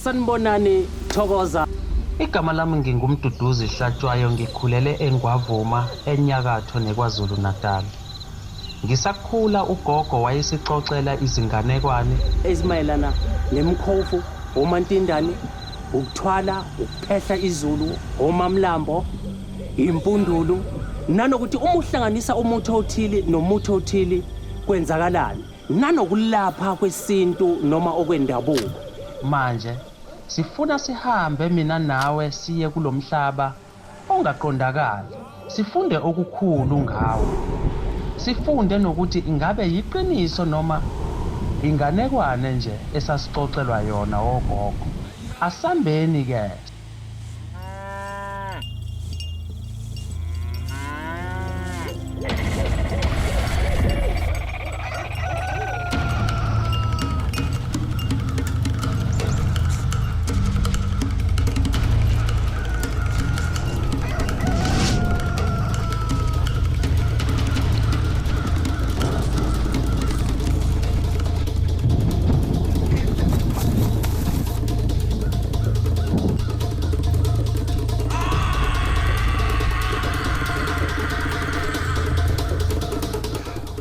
Sanibonani Thokoza. Igama lami nginguMduduzi Hlatshwayo ngikhulele eNgwavuma enyakatho neKwaZulu Natal. Ngisakhula ugogo wayesixoxela izinganekwane ezimayelana nemikhovu, omantindane, ukuthwala, ukuphehla izulu, omamlambo, impundulu, nanokuthi uma uhlanganisa umuthi othile nomuthi othile kwenzakalani, nanokulapha kwesintu noma okwendabuko. Manje sifuna sihambe mina nawe siye kulomhlaba ongaqondakali, sifunde okukhulu ngawo. Sifunde nokuthi ingabe yiqiniso noma inganekwane nje esasixoxelwa yona ogogo. Asambeni ke.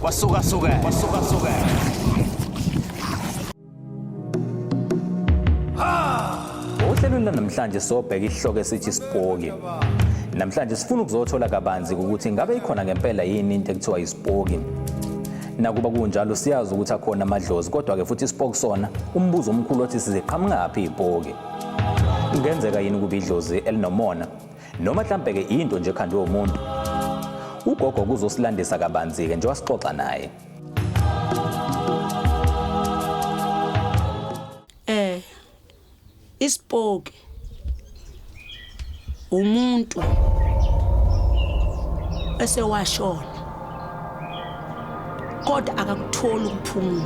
Kwasuka suka, kwasuka suka. Ohlelweni lanamhlanje sobheka isihloko esithi isipoki. Namhlanje sifuna ukuzothola kabanzi ukuthi ngabe ikhona ngempela yini into ekuthiwa isipoki. Nakuba kunjalo siyazi ukuthi akhona amadlozi kodwa-ke futhi isipoki sona umbuzo omkhulu othi siziqhamukaphi izipoki. Kungenzeka yini ukuba idlozi elinomona noma mhlampe-ke into nje ekhandwe umuntu? Ugogo kuzosilandisa kabanzi-ke njengoba sixoxa naye. Isipoki umuntu esewashona kodwa akakutholi ukuphumula.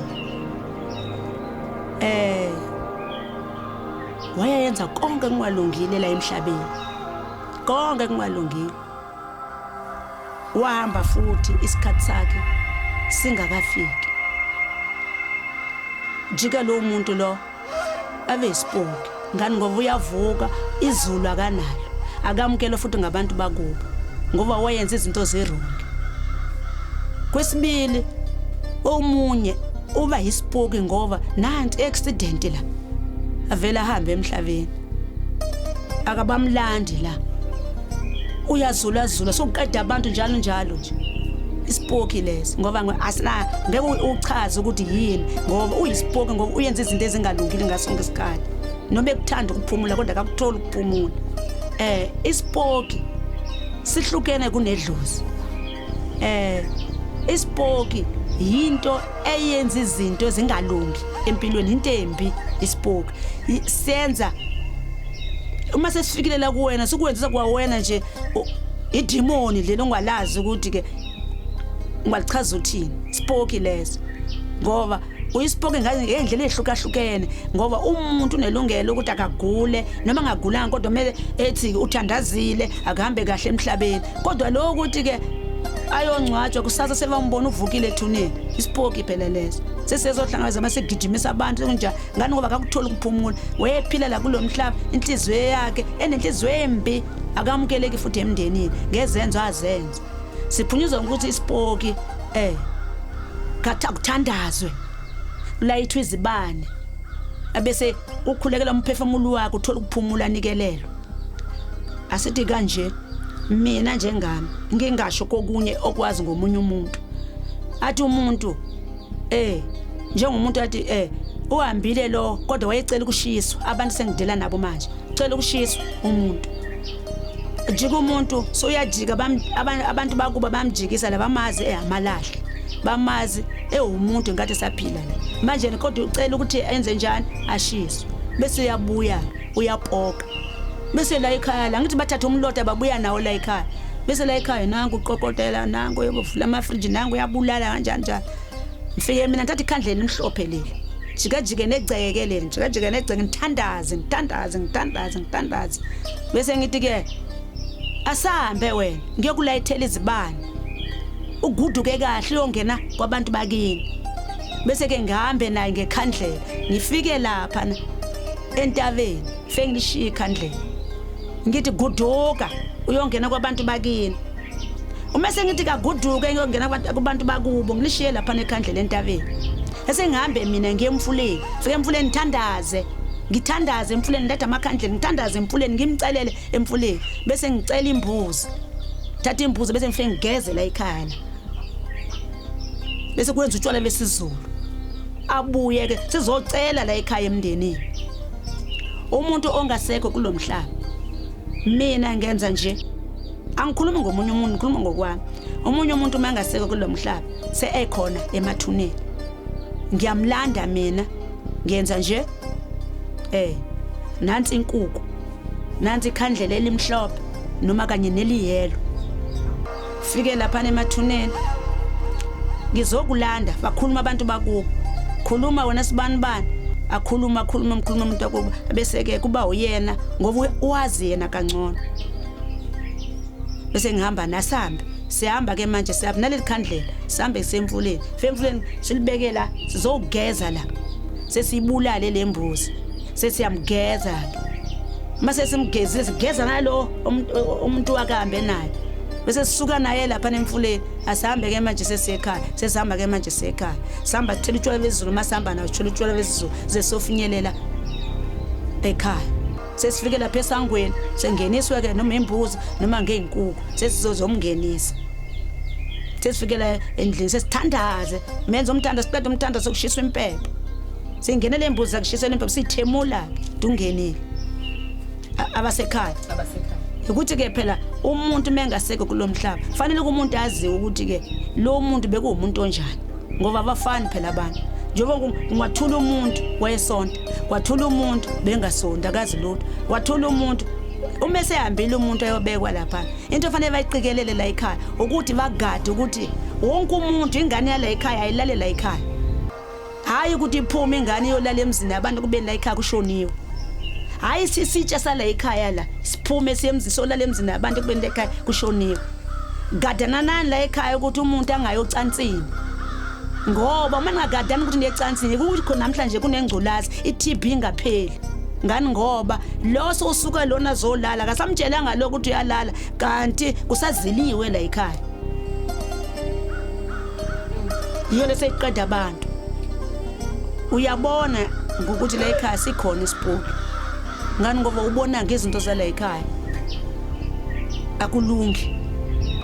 Wayeyenza konke kungalungile la emhlabeni, konke kungalungile. Wahamba futhi isikhathi sakhe singakafiki. Jika lo muntu lo abe isipoki ngani, ngoba uyavuka izulu akanalo, akamukelwe futhi ngabantu bakubo ngoba wayenza izinto zirongi. Kwesibili, omunye uba yisipoki ngoba nanti accident la avela ahambe emhlabeni, akabamlandi la, uyazulazula sokuqeda abantu njalo njalo nje. Isipoki lesi ngoba asina ngeke uchaze ukuthi yini, ngoba uyisipoki ngoba uyenza izinto ezingalungile ngaso sonke isikhathi, noma ekuthanda ukuphumula kodwa akakutholi ukuphumula. Isipoki sihlukene kunedlozi. Isipoki yinto eyenza izinto ezingalungi empilweni, into embi isipoki. Senza uma sesifikile la kuwena sikwenzisa kwawena nje idimoni lelo ongalazi ukuthi ke ungalichaza uthini. Isipoki leso ngoba uyisipoki ngendlela ehlukahlukene, ngoba umuntu unelungelo ukuthi akagule noma angagulanga, kodwa kumele ethi uthandazile akuhambe kahle emhlabeni. Kodwa lokho ukuthi ke ayongcwatshwa kusasa sebambona uvukile ethuneni, isipoki phela leso. Sesizohlangabeza mase gijimisa abantu kunjani ngani, ngoba akakutholi ukuphumula, wayephila la kulo mhlaba, inhliziyo yakhe enenhliziyo embi, akamukeleki futhi emndenini ngezenzo azenza. Siphunyuzwa ukuthi isipoki kuthandazwe, kulayithwe izibane, abese ukhulekela umphefumulo wakhe uthola ukuphumula, anikelelwe. Asithi kanje mina njengami ngingasho kokunye okwazi ngomunye umuntu, athi umuntu njengomuntu athi uhambile lo kodwa wayecela ukushiswa, abantu sengidela nabo manje, cela ukushiswa umuntu. Jika umuntu soyajika, abantu bakuba bamjikisa la, bamazi ehamalahle, bamazi ewumuntu ngathi saphila la manje, kodwa ucela ukuthi enze njani, ashiswe, bese uyabuya uyapoka, bese la ekhaya la ngithi bathatha umlotha babuya nawo la ekhaya, bese la ekhaya nangu uqoqotela, nangu uyovula amafriji, nangu uyabulala kanjani njani. Ngifike mina ngithatha ikhandlela elimhlophe leli, jike jike negceke leli, jike jike negceke, ngithandaze ngithandaze ngithandaze ngithandaze, bese ngithi ke asambe wena ngiyokulayithela izibane, uguduke kahle uyongena kwabantu bakini. Bese ke ngihambe naye ngekhandlela, ngifike lapha na Entabeni fike ngilishiye ikhandlela, ngithi guduka uyongena kwabantu bakini. Uma sengithi kaguduke ngiyongena kubantu bakubo, ngilishiye lapha nekhandlela entabeni. Esengihambe mina ngiye emfuleni, fike emfuleni ngithandaze, ngithandaze emfuleni, ngilethe amakhandlela, ngithandaze emfuleni, ngimcelele emfuleni, bese ngicela imbuzi, thatha imbuzi bese ngifike ngigeze la ekhaya la, bese kwenza utshwala besiZulu, abuye ke sizocela la ekhaya emndenini. Umuntu ongasekho kulomhlaba, mina ngenza nje, angikhulumi ngomunye umuntu, ngikhuluma ngokwami. Omunye umuntu uma engasekho kulomhlaba se ekhona emathuneni, ngiyamlanda mina, ngenza nje, nansi inkukhu, nansi ikhandlela elimhlophe noma kanye neliyelo, fike lapha emathuneni ngizokulanda. Bakhuluma abantu bakubo, khuluma wena sibani bani, akhuluma akhuluma umkhuluma umuntu wakubo, bese ke kuba uyena ngoba uwazi yena kangcono. Bese ngihamba nasambe, sihamba ke manje, sihamba naleli khandlela, sihambe semfuleni, femfuleni silibeke la, sizogeza la, sesibulale lembuzi, sesiyamgeza ke. Mase simgezile sigeza nalo umuntu wakahambe naye, bese sisuka naye lapha nemfuleni, asihambe ke manje sesiyekhaya, sesihamba ke manje siyekhaya, sihamba sithela utshwala bezulu, masihamba nawo sithela utshwala bezulu ze sofinyelela ekhaya. Sesifike lapha esangweni, sengeniswe ke noma imbuzi noma ngey'nkukhu, sesizozomngenisa. Sesifikela endlini sesithandaze, menza umthanda, siqeda umthanda sokushiswa impepho, singenele imbuzi akushisela impepho, sithemula ke ungenile. Abasekhaya ukuthi ke phela umuntu mengasekho kulomhlaba fanele umuntu aziwe ukuthi ke lo muntu bekuwumuntu onjani, ngoba abafani phela abantu. Njengoba ungathula umuntu wayesonta, kwathula umuntu bengasonta akazi lutho, wathula umuntu uma esehambile umuntu ayobekwa lapha. Into efanele bayiqikelele la ekhaya ukuthi bagade ukuthi wonke umuntu ingane yala ekhaya ayilale la ekhaya, hayi ukuthi iphume ingane iyolala emzini abantu kube la ekhaya kushoniwe. Hayi isitsha sala ekhaya la siphume siye emzini solala emzini abantu kube la ekhaya kushoniwe. Gadananani la ekhaya ukuthi umuntu angayocansini, ngoba uma ningagadani ukuthi niyecansini ukuthi khona namhlanje kunengculazi, i-TB ingapheli ngani, ngoba lo sosuka lona zolala akasamtshelanga lokho ukuthi uyalala kanti kusaziliwe la ekhaya. Yiyo leseyiqeda abantu. Uyabona ngokuthi la ekhaya sikhona isipoki ngani, ngoba ubona ngezinto zala ekhaya akulungi.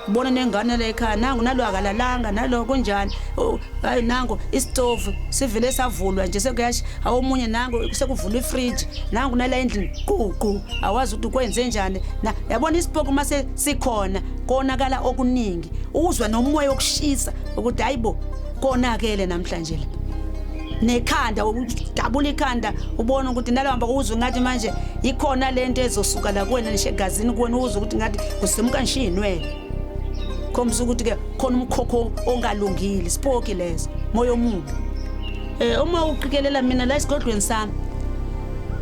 Ubona nengane la ekhaya nangu nalo akalalanga nalo kunjani, hayi nangu isitofu sivele savulwa nje sekuyasha, awomunye nangu sekuvulwa ifridge, nangu nala endlini ququ, awazi ukuthi kwenze njani. Yabona isipoki uma sikhona konakala okuningi, uzwa nomoya wokushisa ukuthi hayibo konakele namhlanje la. Nekhanda udabula ikhanda ubona ukuthi nalahamba uzwe ngathi manje ikhona lento ezosuka la kuwena nishe egazini kuwena, uzwe ukuthi ngathi kusimuka ngisho iy'nwele, khombisa ukuthi ke khona umkhokho ongalungile, isipoki leso, moya omubi. Uma uqikelela mina la esigodlweni sami,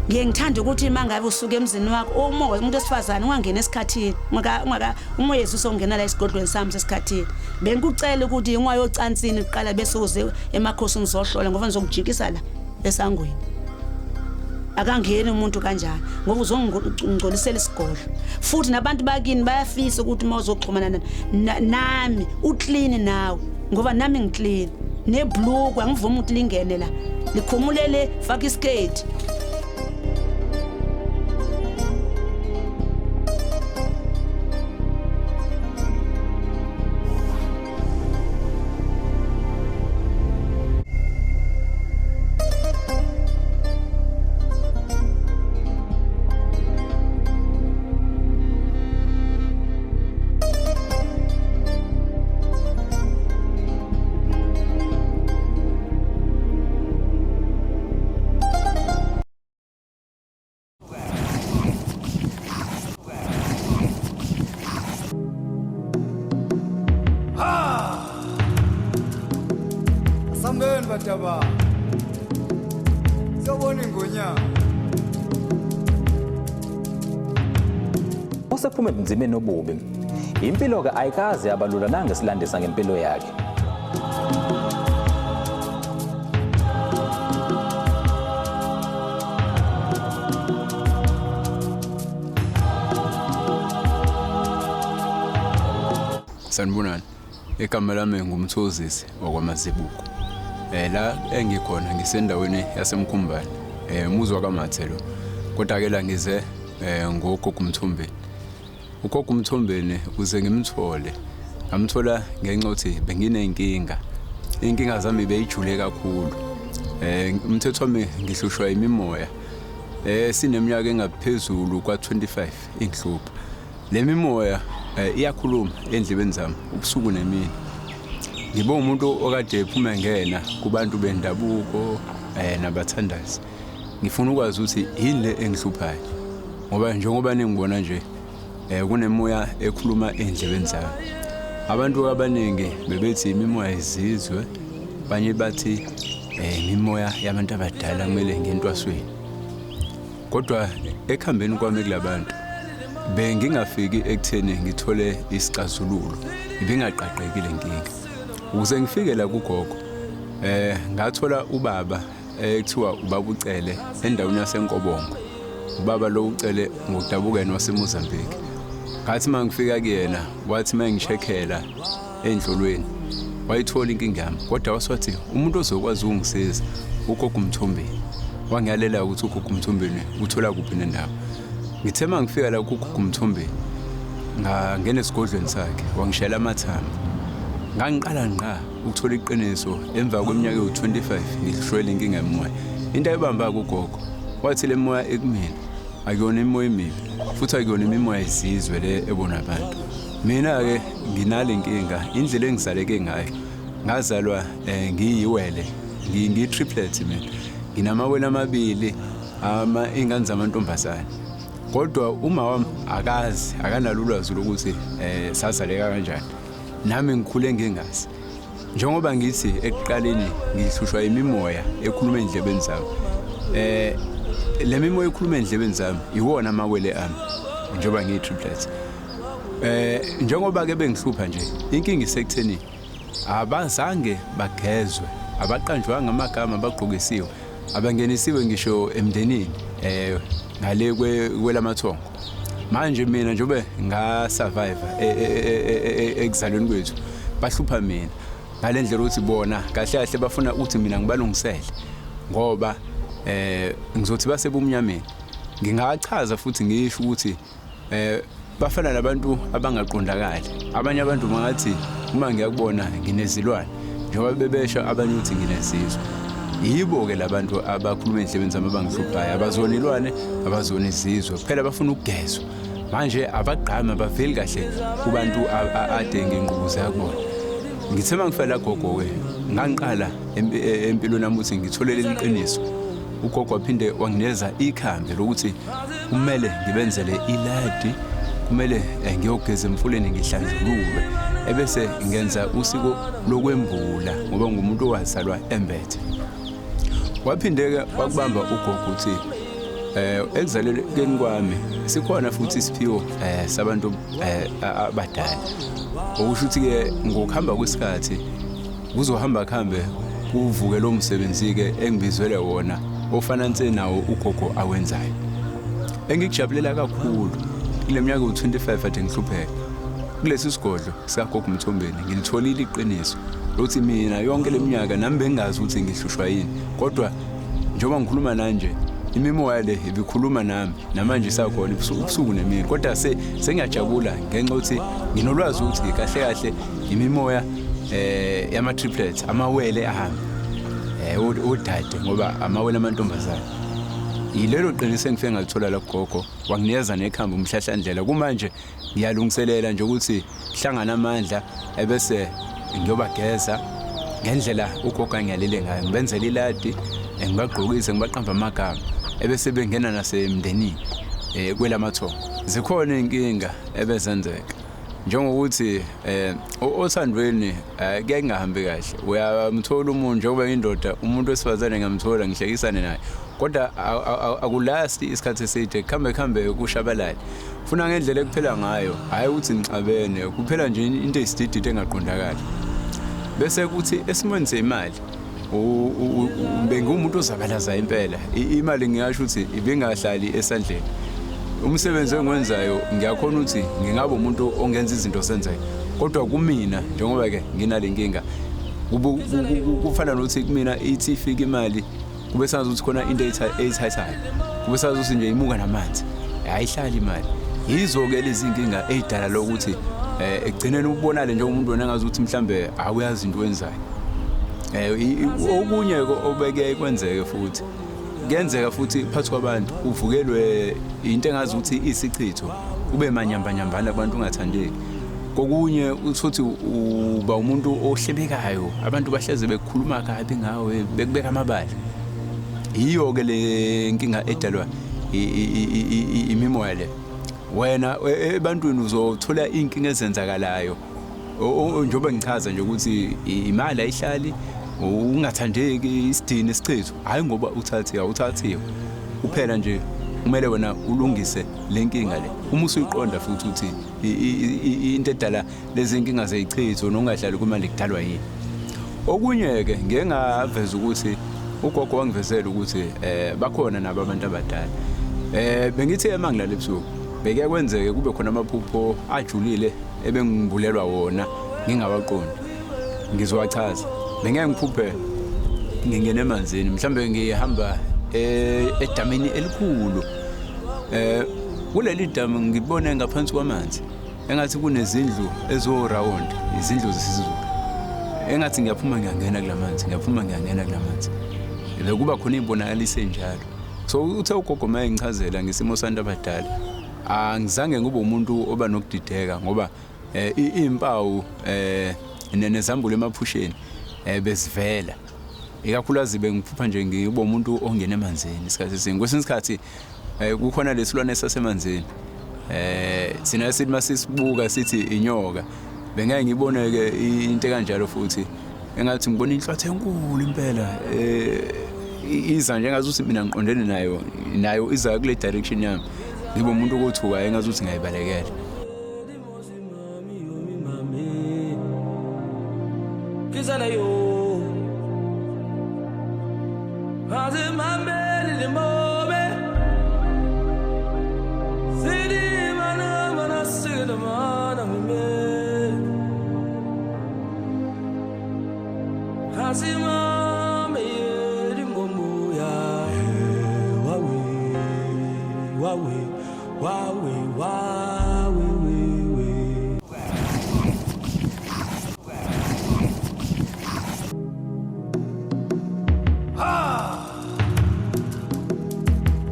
ngiye ngithanda ukuthi uma ngabe usuka emzini wakho, uma umuntu wesifazane ungangena esikhathini, uma uyesu usongena la esigodlweni sami sesikhathini, bengikucela ukuthi ungayocansini kuqala bese uze emakhosini uzohlola, ngoba ngizokujikisa la esangweni. Akangeni umuntu kanjani ngoba uzongingcolisela isigodlo, futhi nabantu bakini bayafisa ukuthi uma uzoxhumana nami uclean nawe, ngoba nami ngiclean, nebhluku angivumi ukuthi lingene la, likhumulele, faka isiketi. Asambeni bataba, siyobona ingonyama. Osephume ebunzimeni obubi. Impilo-ke ayikaze yabalula nange silandisa ngempilo yakhe. Sanibonani. Igama lami nguMthozisi wakwaMazibuko. La engikhona ngisendaweni yaseMkhumbane, umuzi wakaMathe lo. Kodwa ke la ngize ngogogo uMthombeni. Ugogo uMthombeni ukuze ngimthole, ngamthola ngenxa yokuthi benginey'nkinga. Iy'nkinga zami beyijule kakhulu. Umthetho wami ngihlushwa imimoya. Sineminyaka engaphezulu kwa-25 ingihlupha. Le mimoya iyakhuluma endlebeni zami ubusuku nemini. Ngibe umuntu okade ephuma ngena kubantu bendabuko nabathandazi. Ngifuna ukwazi ukuthi yini le engihluphayo. Ngoba njengoba ningibona nje kunemoya ekhuluma endlebeni zami. Abantu abaningi bebethi imimoya izizwe, abanye bathi imimoya yabantu abadala kumele ngentwasweni. Kodwa ekuhambeni kwami kulabantu bengingafiki ekutheni ngithole isixazululo, ibingaqaqeki le nkinga. Ukuze ngifike la kugogo, ngathola ubaba ekuthiwa ubaba uCele endaweni yaseNkobongo. Ubaba lo uCele ngokudabukeni waseMozambique. Ngathi uma ngifika kuyena wathi uma ngishekhela endlolweni wayithola inkinga yami, kodwa wathi umuntu ozokwazi ukungisiza ugogo uMthombeni. Wangiyalela ukuthi ugogo uMthombeni uthola kuphi nendawo. Ngithe uma ngifika la kugogo uMthombeni ngangena esigodlweni sakhe, wangishayela amathambo. Ngangiqala ngqa ukuthola iqiniso emva kweminyaka ewu-25 ngihlushwele inkinga yemoya. Into ayibamba kugogo wathi le moya ekumina akuyona imimoya emibi, futhi akuyona imimoya yezizwe le ebona abantu. Mina-ke nginale nkinga, indlela engizaleke ngayo, ngazalwa ngiyiwele, ngiyi-triplet mina. Nginamawele amabili, iy'ngane zamantombazane. Kodwa uma wami akazi, akanalo ulwazi lokuthi sazaleka kanjani. Nami ngikhule ngingazi. Njengoba ngithi ekuqaleni ngihlushwa imimoya ekhuluma endlebeni zami. Le mimoya ekhuluma endlebeni zami iwona amawele ami njengoba ngiyi-triplet. Njengoba ke bengihlupha nje, inkinga isekutheni abazange bagezwe, abaqanjwanga amagama, abagqokisiwe, abangenisiwe ngisho emndenini ngale kwelamathongo. Manje mina njengoba nga-survive ekuzalweni kwethu, bahlupha mina ngale ndlela ukuthi bona kahle kahle bafuna ukuthi mina ngibalungisele, ngoba ngizothi basebumnyameni. Ngingachaza futhi ngisho ukuthi bafana nabantu abangaqondakali. Abanye abantu bangathi uma ngiyakubona nginezilwane, njengoba bebesho abanye ukuthi nginesizwe. Yibo-ke labantu abakhuluma endlebeni zami abangihluphayo, abazona ilwane, abazona izizwe, kuphela bafuna ukugezwa. Manje abagqami, abaveli kahle kubantu ade nginqubuza kubona. Ngithe uma ngifela gogo-ke, ngangiqala empilweni yami ukuthi ngithole leli qiniso. Ugogo waphinde wanginikeza ikhambi lokuthi kumele ngibenzele iladi, kumele ngiyogeza emfuleni ngihlanjululwe, ebese ngenza usiko lokwembula ngoba ngumuntu owazalwa embethe. Waphinde-ke wakubamba ugogo ukuthi ekuzaleleni kwami sikhona futhi isiphiwo sabantu abadala. Okusho ukuthi-ke ngokuhamba kwesikhathi kuzohamba kuhambe kuvuke lo msebenzi-ke engibizwele wona ofana nse nawo ugogo awenzayo. Engikujabulela kakhulu kule minyaka ewu-25 ade ngihlupheka kulesi sigodlo sikagogo uMthombeni, ngilitholile iqiniso lokuthi mina yonke le minyaka nami bengingazi ukuthi ngihlushwa yini, kodwa njengoba ngikhuluma nanje imimoya le ibikhuluma nami namanje isakhona ubusuku nemini. Kodwa sengiyajabula ngenxa yokuthi nginolwazi ukuthi kahle kahle imimoya yama-triplets, amawele ami odade, ngoba amawele amantombazane. Yilelo qiniso engifike ngalithola la kugogo, wanginikeza nekhambi umhlahlandlela. Kumanje ngiyalungiselela nje ukuthi hlangana amandla ebese ngiyobageza ngendlela ugogo angiyalele ngayo, ngibenzele iladi, ngibagqokise, ngibaqambe amagama, ebese bengena nasemndenini kwelamathongo. Zikhona iy'nkinga ebezenzeka njengokuthi othandweni kuyaye kungahambi kahle. Uyamthola umuntu, njengoba indoda, umuntu wesifazane ngamthola ngihlekisane naye, kodwa akulasti isikhathi eside, kuhambe kuhambe kushabalale. Funa ngendlela ekuphela ngayo, hhayi ukuthi ngixabene, kuphela nje into eyisidididi engaqondakali. Bese kuthi esimweni semali, bengiwumuntu ozabalaza impela. Imali ngingasho ukuthi ibingahlali esandleni. Umsebenzi engiwenzayo ngiyakhona ukuthi ngingabe umuntu ongenza izinto zenzeke. Kodwa kumina njengoba ke nginale nkinga, kufana nokuthi kumina ithi ifika imali kube sazi ukuthi khona into eyithathayo, kube sazi ukuthi nje imuka namanzi, ayihlali imali. Yizo-ke lezi nkinga ey'dala lokuthi ekugcineni ubonale njengomuntu wena engazi ukuthi mhlambe awuyazi into oyenzayo. Okunye-ke obeke kwenzeke futhi kuyenzeka futhi phakathi kwabantu uvukelwe into engazi ukuthi isichitho, ube manyambanyambana kubantu ungathandeki. Kokunye uthuthi uba umuntu ohlebekayo, abantu bahleze bekukhuluma kabi ngawe, bekubeka amabala. Yiyo-ke le nkinga edalwa imimoya le. Wena ebantwini uzothola iy'nkinga ezenzakalayo, njengoba ngichaza nje ukuthi imali ayihlali, ungathandeki, isidini, isichitho, hhayi ngoba uthathiwe, awuthathiwe kuphela nje. Kumele wena ulungise le nkinga le uma usuyiqonda futhi ukuthi into edala lezi nkinga zeyichitho nokungahlali kwimali kudalwa yini. Okunye-ke ngike ngaveza ukuthi ugogo wangivezela ukuthi bakhona nabo abantu abadala. Bengithi ema ngilala ebusuku bekuye kwenzeke kube khona amaphupho ajulile ebengibulelwa wona ngingawaqondi. Ngizowachaza. Bengeke ngiphuphe ngingena emanzini, mhlambe ngihamba edamini elikhulu. Kuleli damu ngibone ngaphansi kwamanzi engathi kunezindlu eziwo-round, izindlu zesiZulu. Engathi ngiyaphuma ngiyangena kula manzi, ngiyaphuma ngiyangena kula manzi. Bekuba khona iy'bonakaliso ey'njalo. So uthe ugogo uma engichazela ngesimo santu abadala, angizange ngibe umuntu oba nokudideka ngoba iy'mpawu nezambulo emaphusheni bezivela. Ikakhulukazi bengiphupha nje ngibe umuntu ongena emanzini isikhathi esiningi. Kwesinye isikhathi kukhona lesilwane sasemanzini. Thina sithi masisibuka sithi inyoka. Bengeke ngibone-ke into ekanjalo futhi engathi ngibona inhlwathi enkulu impela iza nje engathi ukuthi mina ngiqondene nayo, nayo iza kule direction yami. Ngibe umuntu okothukayo engathi ukuthi ngiyayibalekela.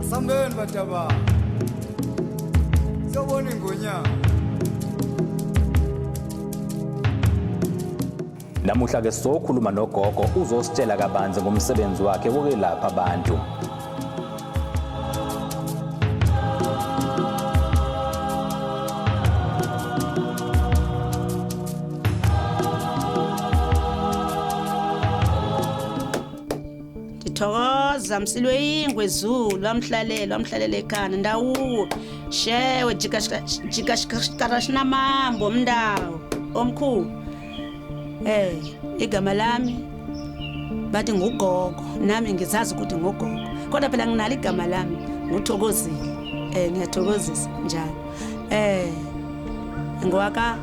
Asambeni bataba, siyobona ingonyama. Namuhla ke sokhuluma nogogo uzositshela kabanzi ngomsebenzi wakhe wokwelapha abantu. Ndithokoza msilwe ingwe zulu wamhlalela wamhlalela ekhanda ndawuwo shewe jikashikara mambo mndawo omkhulu. Igama lami bathi ngugogo, nami ngizazi ukuthi ngugogo, kodwa phela nginalo igama lami nguThokozile. Ngiyathokozisa njalo. Ngowaka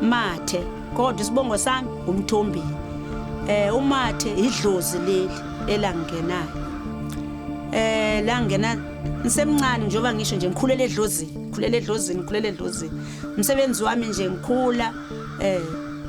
Mathe, kodwa isibongo sami uMthombeni. uMathe idlozi leli elangenayo. Langena ngisemncane njengoba ngisho nje ngikhulele edlozini, ngikhulele edlozini, ngikhulele edlozini. Umsebenzi wami nje ngikhula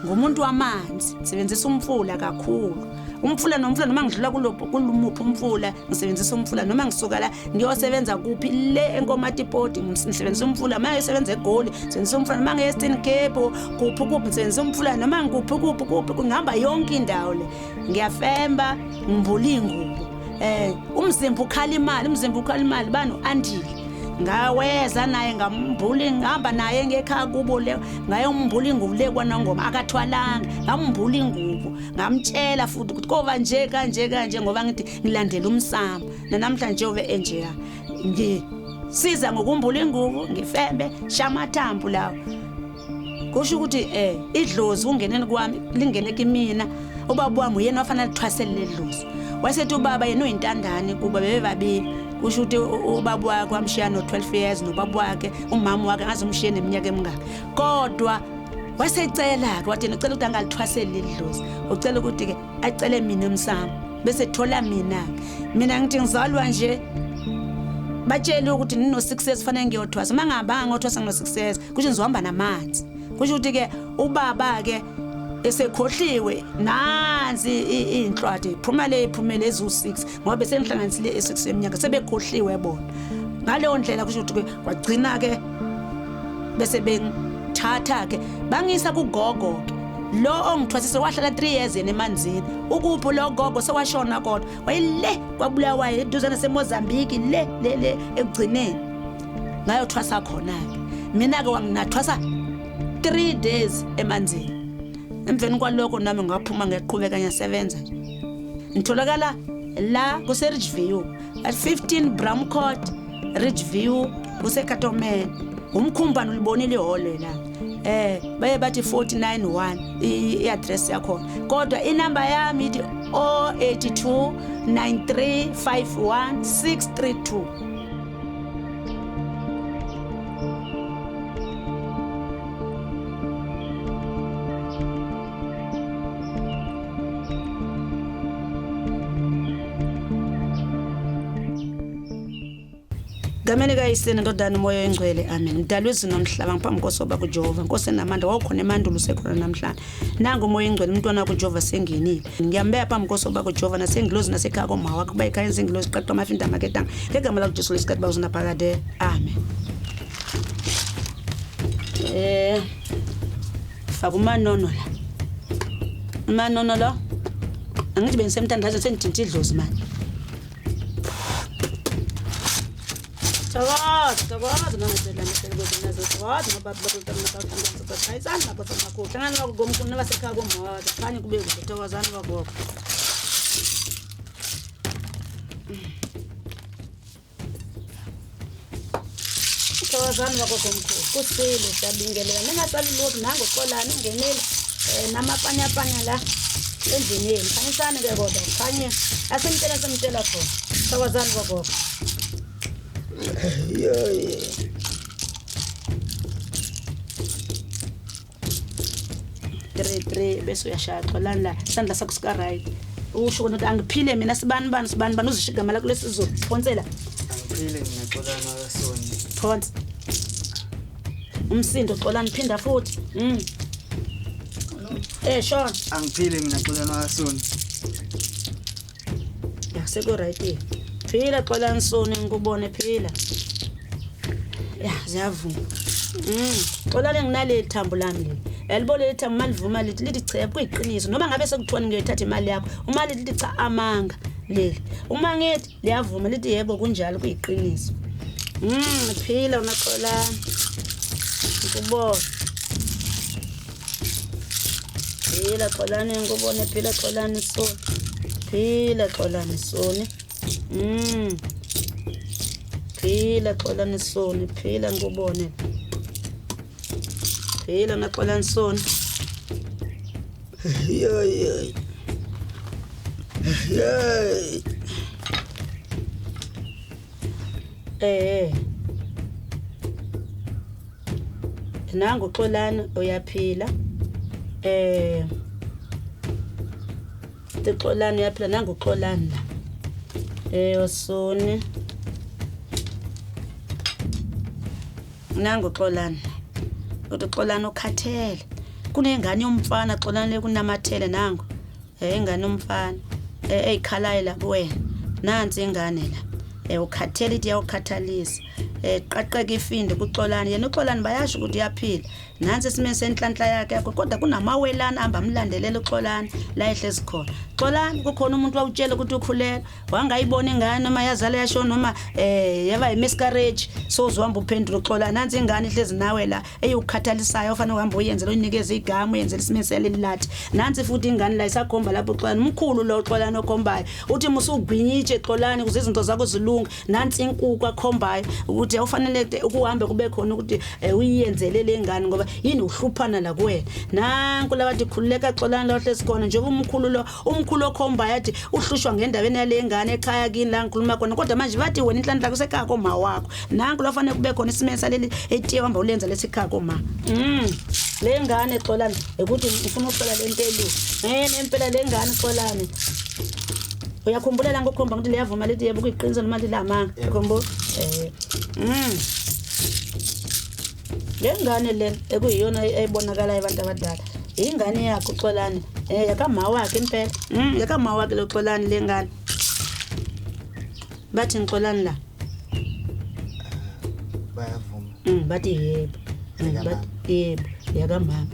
ngumuntu wamanzi, ngisebenzisa umfula kakhulu. Umfula nomfula noma ngidlula kulumuphi umfula ngisebenzisa umfula, noma ngisuka la ngiyosebenza kuphi le eNkomatipoti ngisebenzisa umfula, uma ngiyosebenza eGoli ngisebenzisa umfula, noma ngiye Eastern Cape kuphi kuphi ngisebenzisa umfula, noma ngikuphi kuphi kuphi ngihamba yonke indawo le. Ngiyafemba, ngimbula ingubo. Umzimba ukhala imali, umzimba ukhala imali bani Andile. Ngaweza naye ngambula, ngihamba naye ngekhaya kubo le, ngayombula ingubo le kwaNongoma, akathwalanga, ngambula ingubo, ngamtshela futhi ukuthi kova nje kanje kanje ngoba ngithi ngilandela umsamo. Namhlanje ube enjeya ngisiza ngokumbula ingubo, ngifembe shamathambo lawo. Kusho ukuthi idlozi kungeneni kwami lingene kimina. Ubaba wami uyena wafanele athwasele ledlozi. Wasethi ubaba yena uyintandane kuba bebebabili. Kusho ukuthi ubaba wakhe wamshiya no 12 years nobaba wakhe, umama wakhe ngaze umshiye neminyaka emingaki. Kodwa Wasecela-ke wathi yena ucela ukuthi angalithwaseli leli dlozi, ucela ukuthi-ke acele mina emsamo bese thola mina-ke. Mina ngithi ngizalwa nje batshele ukuthi ngino-6 years fanele ngiyothwasa. Uma ngihambanga ngothwasa ngino-6 years, kusho ngizohamba namanzi. Kusho ukuthi-ke ubaba-ke esekhohliwe nansi iy'nhlwathi iphuma le iphumele eziwu-6 ngoba besengihlanganisile e-6 yeminyaka, sebekhohliwe bona. Ngaleyo ndlela kusho ukuthi-ke kwagcina-ke bese bengithatha-ke bangisa kugogo-ke lo ongithwasise, wahlala 3 years yena emanzini. Ukuphi lo gogo? Sewashona, kodwa wayele kwaBulawayo eduze naseMozambique le le le ekugcineni ngayothwasa khona-ke mina-ke. Wanginathwasa 3 days emanzini. Emveni kwalokho nami ngaphuma ngiyaqhubeka ngiyasebenza nje. Ngitholakala la kuse-Ridgeview at 15 Bramcourt, Ridgeview, kuseKatomela. Umkhumbane ulibonile ihholo la, baye bathi 491 i-address yakhona, kodwa inamba yami ithi 082 9351 632. Gameni kaYise neNdodana uMoya oyiNgcwele, amen. Mdali wezulu nomhlaba, ngiphambi kosoba kuJehova, Nkosi enamandla, wawukhona emandulo, usekhona namhlanje. Nangu uMoya oyiNgcwele, umntwana wakho Jehova sengenile. Ngiyambeka phambi kosoba kuJehova nasengilozi nasekhaya koma wakho, kuba ekhaya izingilozi qaqa amafinda amaketanga. Ngegama lakuJesu lesikhathi bawuzunaphakade. Amen. Faka umanono la. Umanono lo. Angithi bengisemthandazo sengithinta idlozi manje. Thokoza, thokoza nangeselamaselikonazo, thokoza nobaba, bakhayisani nabo samakhulu, hlangani bakugomkhulu nabasekhaya komoza, khanye kube kuhle, thokozani bagogo. Thokozani bagogo mkhulu, kusile siyabingelela, ningasali lutho. Nangu Xolani ungenile namapanyapanya la endlini yenu. Khanyisani ke kodwa khanye asimtshela simtshela khona. Thokozani bagogo. Three three, bese uyashaya Xolani la isandla sakho sika right, usho ukuthi angiphile mina sibani bani sibani bani, uzisho igama lakho lesizulu, phonsela. Angiphile mina Xolani wakaSoni. Phonsa umsindo Xolani, phinda futhi. Shona. Angiphile mina Xolani wakaSoni. Ya, seku right. Phila Xolani Soni, ngikubone, phila. Ya, ziyavuma. Xolani, nginaleli thambo lami leli. Yalibona leli thambo, malivuma lithi cha, kuyiqiniso. Noma ngabe sekuthiwa ngiyoyithatha imali yakho, uma lithi cha, amanga leli. Uma ngithi liyavuma lithi yebo kunjalo, kuyiqiniso. Phila unaXolani. Ngikubone. Phila Xolani, ngikubone, phila Xolani Soni. Phila Xolani Soni. Phila Xolani Soni, phila ngikubone. Phila naXolani Soni. Yoy yoy. Yoy. Nangu Xolani uyaphila. Xolani uyaphila, nangu Xolani la. Osoni. Nangu Xolani. Uthi Xolani ukhathele. Kunengane yomfana Xolani lekunamathele nangu. Ingane yomfana eyikhalayo la kuwena. Nansi ingane la. Ukhathele, ithi iyawukhathalisa. Qaqeka ifindi kuXolani. Yena uXolani bayasho ukuthi uyaphila. Nansi esimeni senhlanhla yakhe yakho, kodwa kunamawelana ahamba amlandelela uXolani la ehlezi khona. Xolani, kukhona umuntu wawutshela ukuthi ukhulelwe, wangayibona ingane noma yazala yashona noma yaba i-miscarriage, so uzohamba uphendula uXolani. Nansi ingane ihlezi nawe la eyukukhathalisayo, ofanele uhambe uyenzele, uyinikeze igama, uyenzele isimeni selelilathi. Nansi futhi ingane la isakhomba lapho uXolani, umkhulu lo Xolani okhombayo. Uthi musugwinyitshe Xolani ukuze izinto zakho zilunge. Nansi inkukhu akhombayo ukuthi awufanele ukuhambe kube khona ukuthi uyiyenzele le ngane ngoba yini uhluphana la kuwena. Nanku labathi khululeka Xolani la ohlezi khona njengoba umkhulu lo, umkhulu okhombayo athi uhlushwa ngendabeni yale ngane ekhaya kini la ngikhuluma khona, kodwa manje bathi wena inhlanhla kusekhaya koma wakho. Nanku la fanele kube khona isimeni saleli etiye uhamba ulenza lesikhaya koma. Le ngane Xolani ukuthi ngifuna ukuhlola le nto elula. Nempela le ngane Xolani. Uyakhumbula la ngokukhomba ukuthi liyavuma lithi yebo kuyiqiniso noma lilamanga. Ukhumbula? Le ngane le ekuyiyona ebonakalayo abantu abadala. Ingane yakho Xolani. Yakama wakhe impela. Yakama wakhe lo Xolani le ngane. Bathi ngixolani la. Bayavuma. Bathi yebo. Bathi yebo yakamama.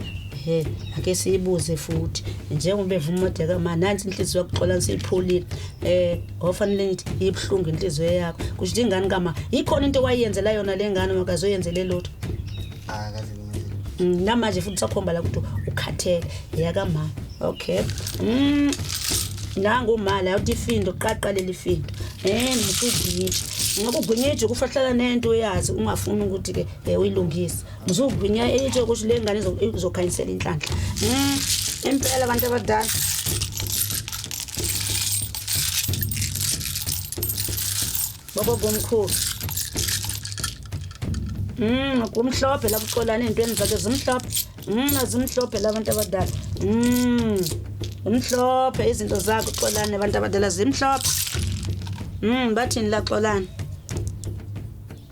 Ake siyibuze futhi njengoba evuma kodwa yakamama nansi inhliziyo yakuXolani siyipholile. Ofanele ngithi ibuhlungu inhliziyo yakho. Kusho ingane kama ikhona into wayenzela yona le ngane makazoyenzele lutho. Akaze ngimenzele. Namanje futhi sakhomba la ukuthi ukhathele yakamama. Okay. Nangu mali awuthi ifindo qaqalela ifindo. Msugwinyije. Ngoba ugwinyije kufahlala nento uyazi ungafuni ukuthi ke uyilungise. Msugwinya itsho ukuthi le ngane izokhanyisela inhlanhla. Impela abantu abadala. Baba gomkhulu. Kumhlophe la kuxolana ezintweni zakhe zimhlophe. Zimhlophe labantu abadala. Umhlophe izinto zakho Xolani abantu abadala zimhlophe. Bathini la Xolani?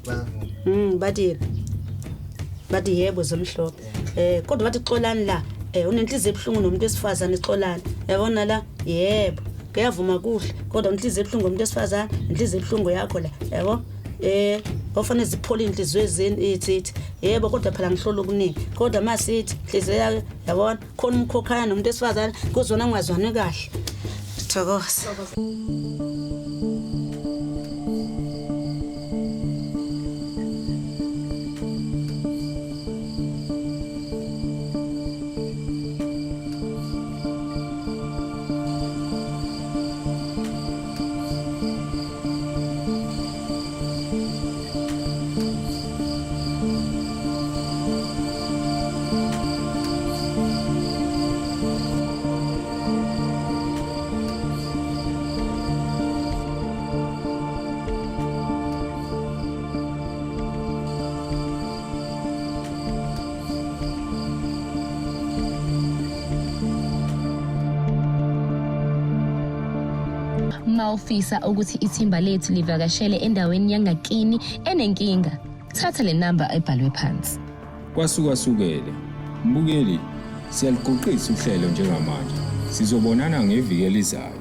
Bayavuma. Bathi yebo zimhlophe. Kodwa bathi Xolani la unenhliziyo ebuhlungu nomuntu wesifazane Xolani. Yabona la? Yebo. Kuyavuma kuhle kodwa inhliziyo ebuhlungu nomuntu wesifazane, inhliziyo ebuhlungu yakho la. Yabo? Ofanele ziphole inhliziyo ezini ithi. Yebo kodwa phela ngihlola okuningi. Kodwa masithi inhliziyo yakhe yabona khona umkhokhana nomuntu wesifazane kuzona ngazwani kahle. Thokoza. Mawufisa ukuthi ithimba lethu livakashele endaweni yangakini enenkinga, thatha le namba ebhalwe phansi. Kwasukasukele. Mbukeli, siyaligoqisa uhlelo njengamanje. Sizobonana ngeviki elizayo.